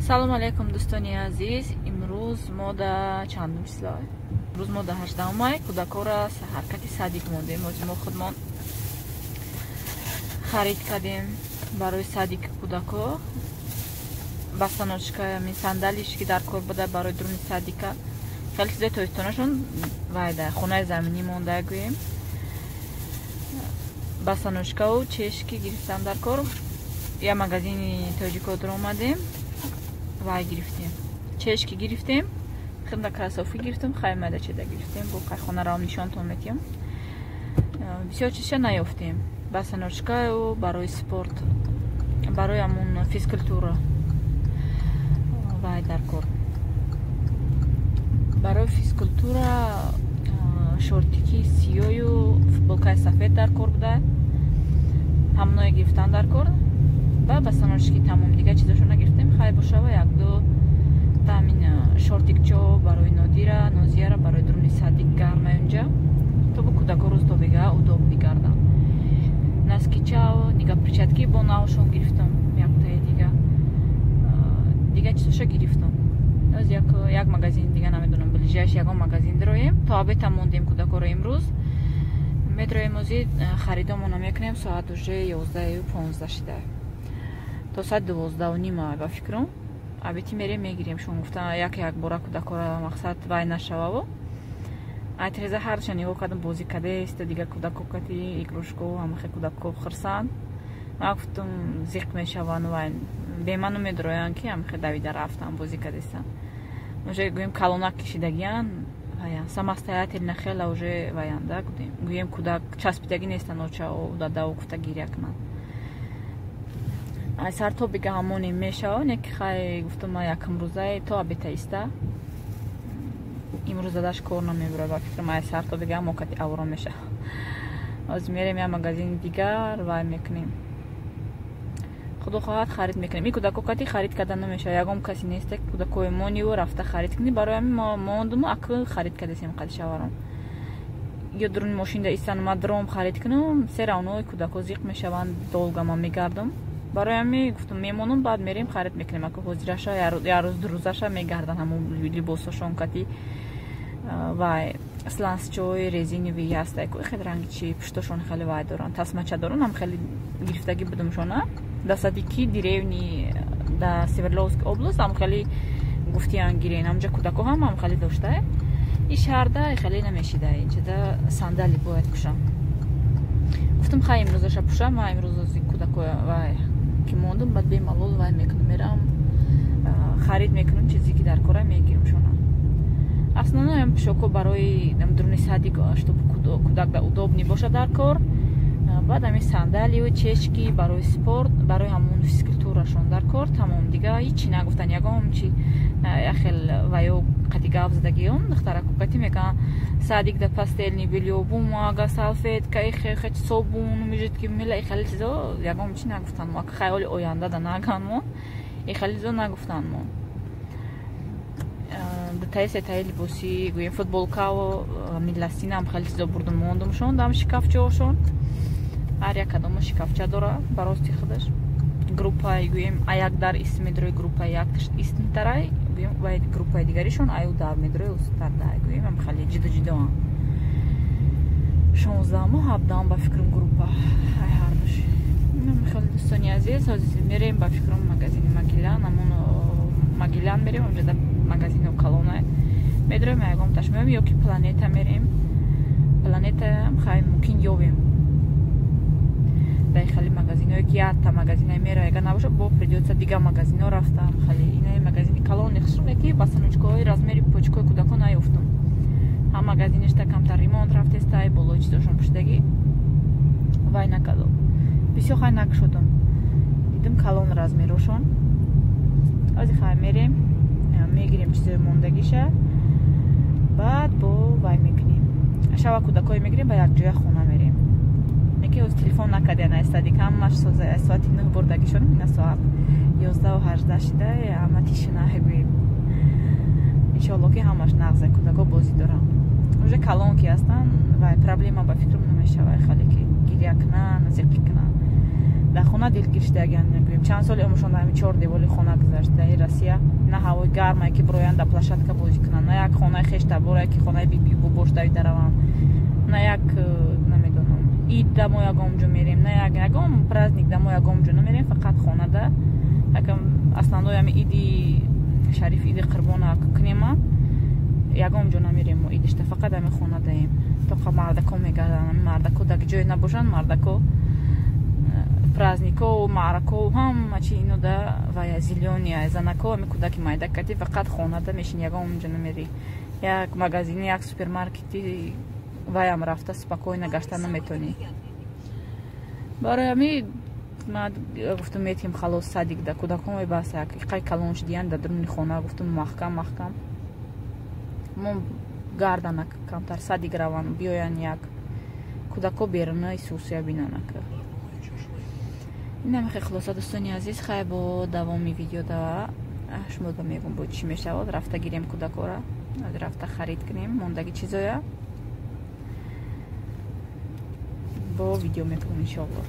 Салом алейкум, дӯстони азиз. Имрӯз мо да чандум число? Имрӯз мо да 18 май. Кӯдакора ҳаракати садик мондем. Ози мо худмон харид кардем барои садик кӯдако. Босоножка, ми сандалиш, ки дар кор буда барои дуруни садика. Хеле чизои тоистонашон вайда хонаи заминӣ монда гӯем. Босоножкаву чешки гирифтам дар кор. Я магазини тоҷико дуромадем, вай гирифтем, чешки гирифтем, хелда кроссовки гирифтем, хаймада чеда гирифтем. Бо кайхонараам нишонтон метиҳам. Бисёр чизша наёфтем. Босоножкаю барои спорт, барои ҳамун физкультура вай дар кор, барои физкультура шортики сиёю футболкаи сафед дар кор буда, ҳамоное гирифтан дар кор ва босоножки, тамом. Дигар чизошо нагирифтем. Хай бошава, якду тамин шортикчо барои Нодира, Нозияра, барои дуруни садик гармай унҷа, то бо кӯдако рӯз то бега удоб бигардам. Носкичао дига перчатки бо навшон гирифтам, яктаи дига. Дига чизоша гирифтам. Оз як магазин дига, намедонам, ближайший ягон магазин дароем. То обета мондем кӯдакоро имрӯз. Медроем, ози харидомона мекунем. Соат уже 11:15 шида, то соати 12:30 ба фикрам обети мерем, мегирем. Шумо гуфта, як як бора кӯдакора мақсад вай нашававу. Ай треза ҳарча нигоҳ кардам, бозӣ кадест дига кӯдако кати игрушко, ҳамахе кӯдако хирсанд. Ман гуфтам, зиқ мешаванд, вай беману медроянд, ки ҳамахе давида рафтан, бозӣ кадестан. Уже гӯем, калонак кишидагиян, ваян самостоятельно хела уже ваянда, гӯем, кӯдак часпидагӣ нестан, очао дадау гуфта гиря кунанд. Ай сар то бига ҳамоне мешава, не ки хай, гуфтам, ма якам рӯзае то обета иста. Имрӯз дадаш кор намебурад, ба фикрам, ай сар то бига ҳамо кати аворо мешава. Оз мерем як магазини дигар, вай мекунем, худо хоҳад, харид мекунем. Ин кӯдако кати харид кардан намешава, ягон касе неста, ки кӯдакои мониву рафта харид кунӣ. Барои ҳамин мо мондуму акл харид кардесем қади шаваром. Ё дуруни мошинда истану ма дром харид кунам, се равно кӯдако зиқ мешаванд, долго ма мегардам. Барои ҳамин гуфтам, мемонам, баъд мерем, харид мекунем. Ака ҳозираша як рӯз, ду рӯзаша мегарданд ҳамон либосошон кати. Вай сланцчои резиновый ҳастай, хеле ранги чи пуштошон хеле вай доранд, тасмача доранд, ҳам хеле гирифтагӣ будумшона да садики деревни да Свердловск област. Ҳам хеле гуфтиян, гирен, ҳамҷа кӯдако ҳам хеле доштае. И шаҳрда хеле намешида, инҷада сандали бояд пӯшам. Гуфтам, хай, имрӯзаша пӯшам. Ма имрӯз кӯдако вай ки мондум, баъд бемалол вай мекунам, мерам, харид мекунам, чизе ки дар кора мегирам шона. Основное пӯшоко барои дуруни садик, чтоб кӯдак удобный бошад дар кор. Баъд ҳамин сандалию чешки барои спорт, барои ҳамон физкультурашон дар кор, тамом. Дига ҳичи нагуфтан, ягон чи яхел ваё қати гап задагиён духтараку кати мегӯян, садик да постельный бельё, бумага, салфетка, ихе собун мижит ки мила, ихели чизо ягон чи нагуфтан мо. Хаёли оянда да наган мо, ихели чизо нагуфтан мо. Дутаи сетаи либоси, гӯем, футболкао миласинам хеле чизо бурдум, мондумшон дам шикафчаошон. Ҳар як кадомо шикафча дора барости худаш. Группаи, гӯем, аяк дар ист медрои, группаи як ист метарай, гӯем, вай группаи дигаришон аю дар медрои устар дай, гӯем, ам хеле ҷидо ҷидоам. 16-уму 17-ум ба фикрам группа ай ҳардуш. Хеле, дӯстони азиз, ҳозир мерем, ба фикрам, магазини Магилан, ҳамон Магилан мерем, онҷода магазино калона. Медроем, ягон меоем ё ки Планета мерем. Планета хай мумкин ёбем. Дар хеле магазиное ки якта магазиное мера, ягар набошад, бо придётся дига магазино рафтам. Хеле инаи магазини калони хушрум, ки босоножкаҳои размери почкои кӯдакон наёфтум. Ҳам магазиништа камтар ремонт рафтестай, болои чизошон пӯшидагӣ вай накардам. Бисёр хай накушодам. Дидам, калон размерошон. Ози хай мерем, мегирем чизои мондагиша, баъд бо вай мекунем. Шава кӯдакое мегирем, ба якҷоя хона мерем. Неки ҳоз телефон накардиан ай садик, ҳамаш соза. Соати 9 бурдагишон, ина соат 11:18 шида, ҳама тишина гӯем. Иншоалло, ки ҳамаш нағзе, кӯдако бозӣ доранд. Уже калон ки ҳастанд, вай проблема ба фикрам намешава, хеле ки гиря кунанд, зиқӣ кунанд. Дар хона дилгирштагиан мегӯем. Чанд соли умршон дар ҳамин чор деволи хона гузашт. Дар Россия на ҳавои гармае ки бироянд дар площадка бозӣ кунанд, на як хонаи хештаборае ки хонаи бибию бобош давида раванд, на як намедонам ид да мо ягон ҷо мерем, на як ягон праздник да мо ягон ҷо намерем, фақат хонада. Якам основной ҳами иди шариф, иди қурбона кунема, ягон ҷо намерем мо идишта, фақат ҳами хонадаем. Тоқа мардако мегарданд, ҳами мардако дар ҷое набошанд, мардако празднико, маърако, ҳама чи ино да вая зилёния занако, ҳами кӯдаки майда кати фақат хонада мешини, ягон ҷо намери. Як магазини, як супермаркети ваям рафта спокойно гашта наметонӣ. Барои ҳами ман гуфтам метим халос садик да кӯдакон мебас як қай калон шудиян дар даруни хона, гуфтам маҳкам маҳкам мо гарданак камтар садик раванд, биёянд як кӯдако беруна исусия бинанак. Инам хеле хулоса дӯстони азиз, хай бо давоми видео да шумо да мегум бо чӣ мешавад. Рафта гирем кӯдакора, рафта харид кунем мондаги чизоя, бо видео мекунем иншоалло.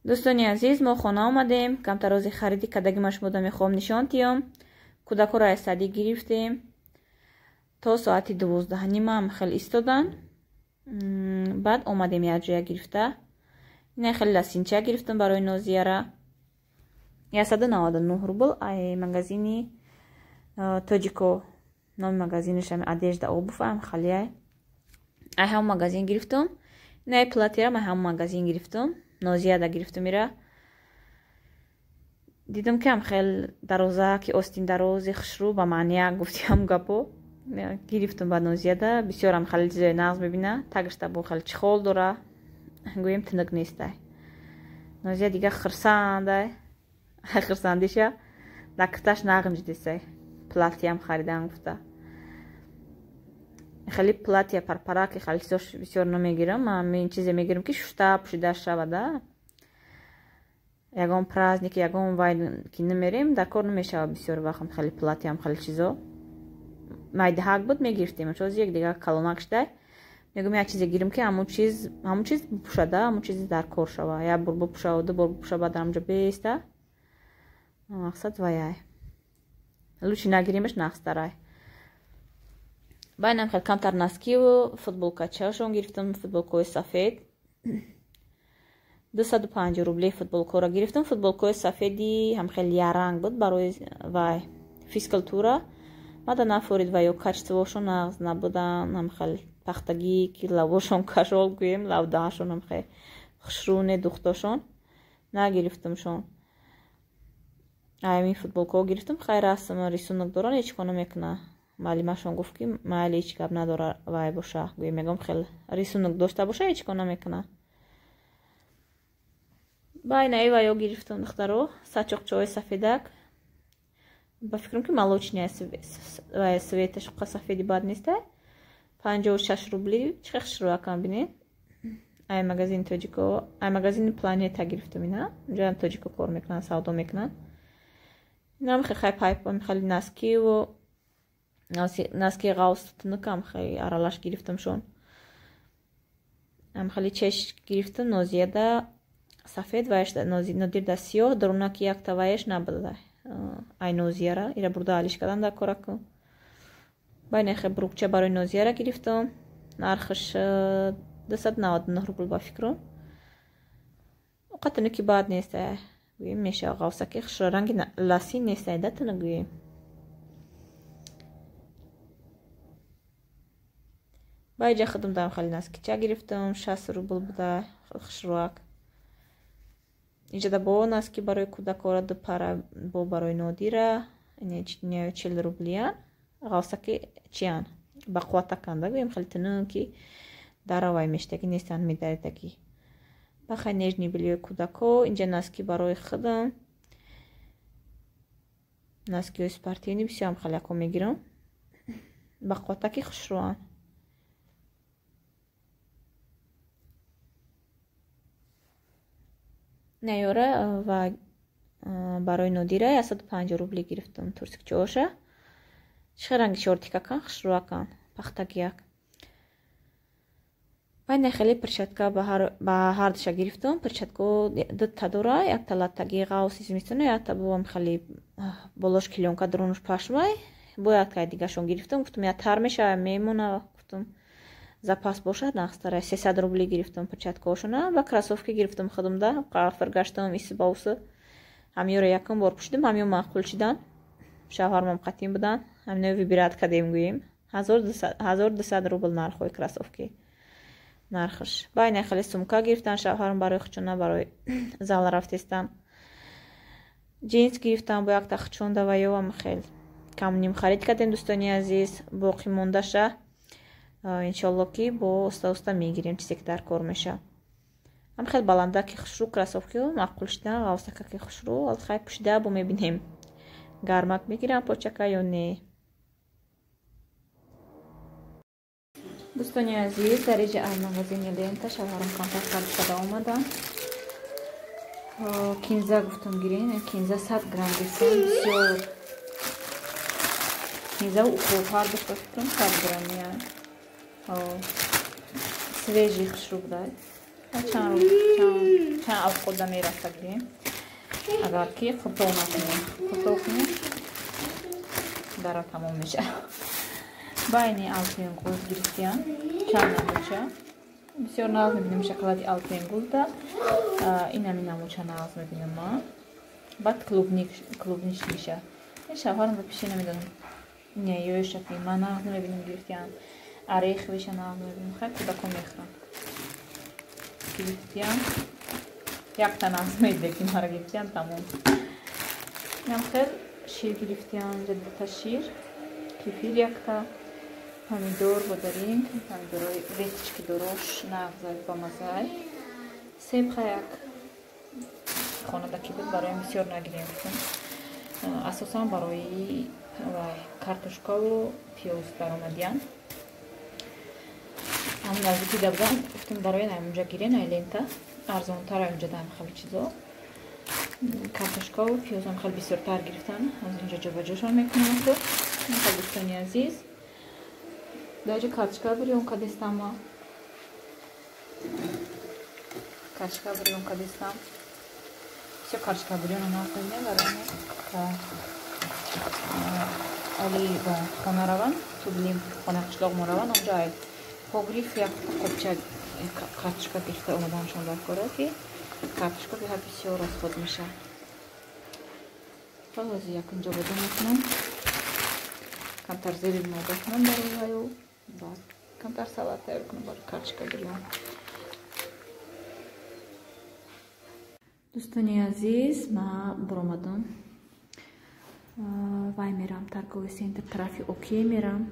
Дӯстони азиз, мо хона омадем. Камтар рози хариди кадаги ма шумо да мехоҳам нишон тиём. Кӯдакҳоро аз садик гирифтем. То соати 12:30 хеле истодан. Баъд омадем як ҷоя гирифта. Ина хеле ласинча гирифтам барои Нозияра. 199 рубл ай магазини Тоҷико. Номи магазинаш ами Одежда обувь ам хеле ай ҳам магазин гирифтам. Ина ай платьера ай ҳам магазин гирифтам. Нозия да гирифтам ира. Дидам ки ам хел дароза ки остин дарози хушрӯ ба маъния гуфтиам гапо. Гирифтам ба Нозия да. Бисёр ам хеле чизои нағз мебина. Тагашта бо хеле чихол дора. Гӯем тинак нестай. Нозия дига хурсандай. Хурсандиша. Дар киташ нағинҷидисай. Платьям харидан гуфта. Хеле платья парпараки хеле чизош бисёр намегирам. Ман ин чизе мегирам ки шушта пӯшида шавада. Ягон праздник, ягон вай ки намерем, дар кор намешавад бисёр вақт хеле платьям хеле чизо. Майдаҳак буд мегирифтем. Чози як дига калонак шудай. Мегӯм як чизе гирам ки ҳамон чиз бипӯшада, ҳамон чизе дар кор шава. Як бор бипӯшава, ду бор бипӯша, баъд дар ҳамҷо беиста. Мақсад ваяй. Лучи нагиримаш нағзтарай. Байнам хел камтар наскиву футболкачаашон гирифтам, футболкаҳои сафед. 250 рубле футболкаро гирифтам. Футболкаҳои сафеди ҳам хеле яранг буд барои вай физкультура. Мада нафорид ва ё качествошон нағз набудан, ҳам хел пахтагӣ ки лавошон кашол гӯем, лавдаашон ҳам хел хушрӯне духтошон нагирифтамшон. Ҳамин футболкаҳо гирифтам. Хайр расм рисунок доран, ҳеҷ кор намекунад. Маълимашон гуфт ки майли ҳеҷ гап надора вай боша. Гӯем мегӯм хел рисунок дошта боша, ҳеҷ кор намекунад. Байнаи ваё гирифтам духтаро, сачоқчаҳои сафедак. Ба фикрам ки молочный вай светаш қа сафеди бад нестай. 56 рубли. Чӣ хел хушрӯакам бинед. Ай магазини Тоҷико, ай магазини Планета гирифтам ина. Унҷоам тоҷико кор мекунанд, савдо мекунанд. Инам хел хай пайп, хеле наскиву наски ғавс тунукам хеле аралаш гирифтамшон. Ам хеле чеш гирифтам Нозияда сафед ваяш Нодирда сиёҳ, дарунаки якта ваяш набуда. Ай Нозияра ира бурда алиш кардан дар кораку. Байнехе брукча барои Нозияра гирифтам. Нархаш 299 рубл ба фикрам. Оқа тунуки бад нест. Гӯем мешава ғавсаки хушроранги ласин нест, да тунук гӯем. Байҷа худам дам хеле наскича гирифтам, 60 рубл буда, хушрӯак. Иҷода бо наски барои кӯдакора ду пара бо барои Нодира, ине 40 рублиян. Ғавсаки чиян? Ба қувватаканда гӯем хеле тунуки даравай мештаги нестанд медаритаги. Бахай нежни бельёи кӯдако, инҷа наски барои худам. Наскиҳои спортивни бисёрам хеле яко мегирам. Ба қувватаки хушрӯанд. Наёра ва Барои Нодира 150 рубли гирифтам турсикчаоша. Чӣ ранги шортикакан, хушрӯакан, пахтагияк. Байна хеле перчатка ба ҳар душа гирифтам. Перчатко дута дора, якта латтаги ғавси зимистона, якта бовам хеле болош клёнка дурунуш пашмай. Бо яктаи дигашон гирифтам, гуфтам я тар мешава, мемона, гуфтам запас бошад, нақстара 300 рубли гирифтам перчаткаошона ва кроссовки гирифтам худамда. Қафр гаштам исбаусы. Ҳамёро якум бор пӯшидам, ҳамё маъқул шидан. Шавҳармам қатим будан. Ҳамино вибират кардем гӯем. 1200 рубл нархҳои кроссовки. Нархш. Байна хеле сумка гирифтан шавҳарам барои хучона, барои зал рафтестан. Ҷинс гирифтан бо якта хучонда ва ёам хел. Камним харид кардем дӯстони азиз, боқӣ мондаша. Иншолло ки бо уста-уста мегирем чизе ки дар кор меша. Ҳам хел баландаки хушрӯ кроссовкиҳо маъқул шидан, ғавсакаки хушрӯ, алхай пӯшида бо мебинем. Гармак мегирам почака ё не. Дӯстони азиз, дар иҷа аз магазини Лента шавҳарам камтар харид карда омадам. Кинза гуфтам гирен, кинза 100 грамм гирифтам, бисёр. Кинза укроп ҳар душ ба фикрам 100 грамм я. Свежий хушрӯ будай. Чанд авқода мераса гирем. Агар ки қуртов накунем, қуртов кунем, дара тамом мешавад. Байни Алпенгулд гирифтиям, чанд намуча. Бисёр нағз мебинем шоколади Алпенгулда. Инами намуча нағз мебинем ман. Баъд клубничниша. Шавҳарам ба пиши намедонам. Не, ёиша ки ман нағз намебинем гирифтиям. Ореховиша нағз мебинем. Хай кӯдакон мехӯрам. Гирифтиям. Якта нағз медида ки мара гирифтиям, тамом. Инам хел шир гирифтиям, инҷа дута шир, кефир якта, помидор бодаринг, помидорои веточки дорош нағзай бамазай. Себ хаяк хонада ки буд бароям бисёр нагирем гуфтам. Асосан барои картошкаву пиёз даромадиян. Ҳам наздики дида будам, гуфтам барои ҳамунҷа гирен, ай Лента арзонтар ҳамунҷа даам хеле чизо. Картошкаву пиёзам хеле бисёртар гирифтан, аз инҷа ҷобаҷошон мекунам. Хел дӯстони азиз, даҷа картошка бирён кадестам ма. Картошка бирён кадестам. Всё картошка бирён нағз барои оли ба хона раван, тубли хона қишлоқ мо раван, онҷа ай погриф як қопча картошка гирифта омаданшон дар кора ки картошка беҳад бисёр расход мешавад. Ҳозир якум ҷобаҷо мекунам. Камтар зери мода кунам барои ваю, баъд камтар салат тайёр кунам барои картошка бирён. Дӯстони азиз, ман баромадам. Вай мерам торговый центр тарафи Окей мерам.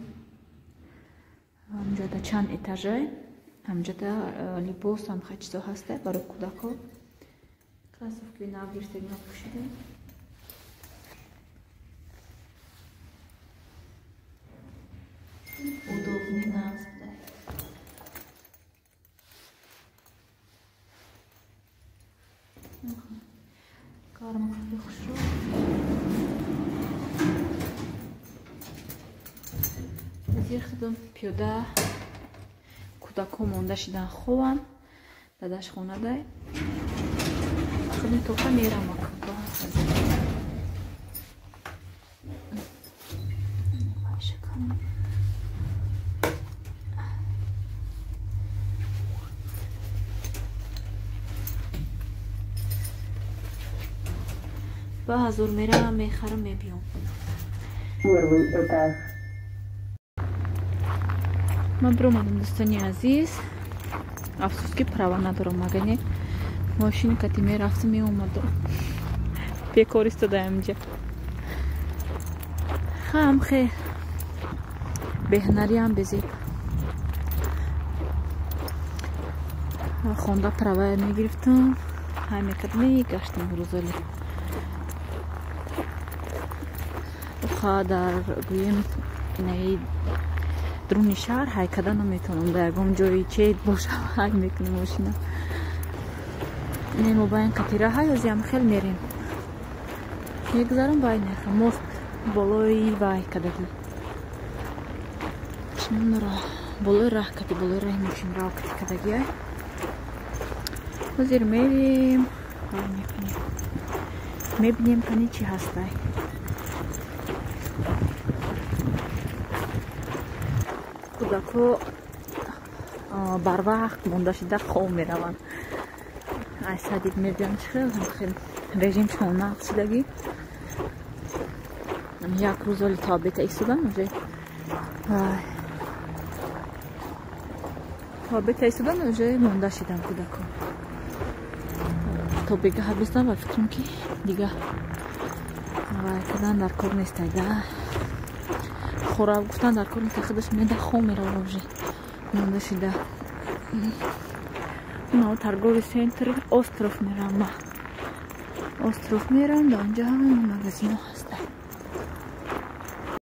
Ҳамҷода чанд этажай, ҳамҷода либос ҳам хай чизо ҳаста барои кӯдакҳо. Кроссовки нав гирифтагима пӯшидам. Удобный нағз будай. Гармакли хушрӯ. Зир худам пиёда кӯдакҳо монда шидан хобанд, дадаш хонадай. Худам тоқа мерам акба. Ба ҳазур мерам, мехарам, мебиём. Первый этаж. Ман биромадам дӯстони азиз. Афсӯс ки права надорам, агар не мошини кати мерафтам меомадам. Бекор истодаам инҷа. Хам хел беҳунариам безеб. Хонда права мегирифтам, ҳай мекардам, мегаштам рӯзоли. Оха дар гӯем инаи дуруни шаҳр ҳай карда наметавонам, дар ягон ҷои чет бошам ҳай мекунам мошина. Не мобайн катира ҳай ҳозиам хел мерем. Мегузарам вай неха мост болои вай кадаги. Чинонро болои раҳ кати, болои раҳи мошинрав кати кадаги ай. Ҳозир мерем, вай мекунем. Мебинем кани чӣ ҳастай. Кӯдакҳо барвақт монда шида хоб мераванд. Ай садик мебиям чӣ хел хел режимшон нақс шидагӣ. Як рӯз оли то обета истодан уже. То обета истодан уже монда шидам кӯдакҳо. То бегаҳа бистам ва фикрам ки дига вай кардан дар кор нестай да. Хӯрав гуфтан дар кор нестай, худаш меда хоб мерава уже. Монда шида. Ма торговый центр Остров мерам ма. Остров мерам, да онҷа ҳама магазино ҳастай.